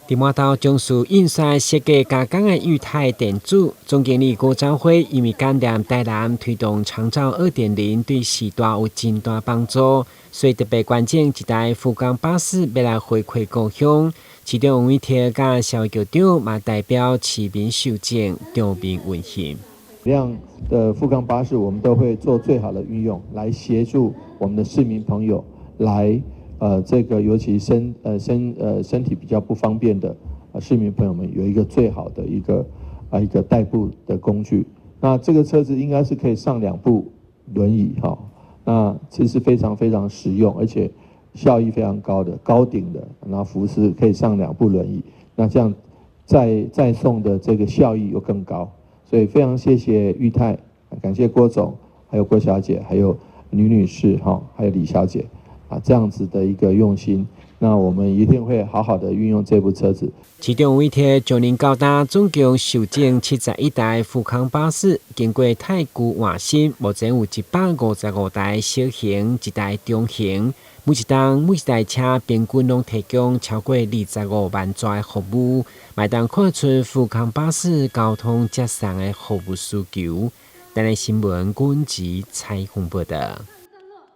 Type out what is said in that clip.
佇滿頭從事印刷設計加工的裕泰電子總經理郭昭輝，因為感念台南推動長照2.0對序大有真大幫助，所以特別捐贈一台富岡巴士，欲來回饋故鄉。市長王偉特佮蕭局長嘛代表市民受贈，場面溫馨。這樣的富岡巴士，我們都會做最好的運用，來協助我們的市民朋友來。這個尤其身體比較不方便的市民朋友們，有一個最好的一個代步的工具。那這個車子應該是可以上兩部輪椅哈，那其實非常非常實用，而且效益非常高的高頂的，然後福斯可以上兩部輪椅，那這樣載送的這個效益又更高。所以非常謝謝裕泰，感謝郭總，還有郭小姐，還有呂女士哈，還有李小姐。啊，這樣子的一個用心，那我們一定會好好的運用這部車子。市長委託上年到今總共受贈71台富康巴士，經過汰舊換新，目前有155台小型，一台中型。每一冬每一台車平均攏提供超過25萬逝的服務，會當看出富康巴士交通接送的服務需求。台南新聞軍籍採訪報道。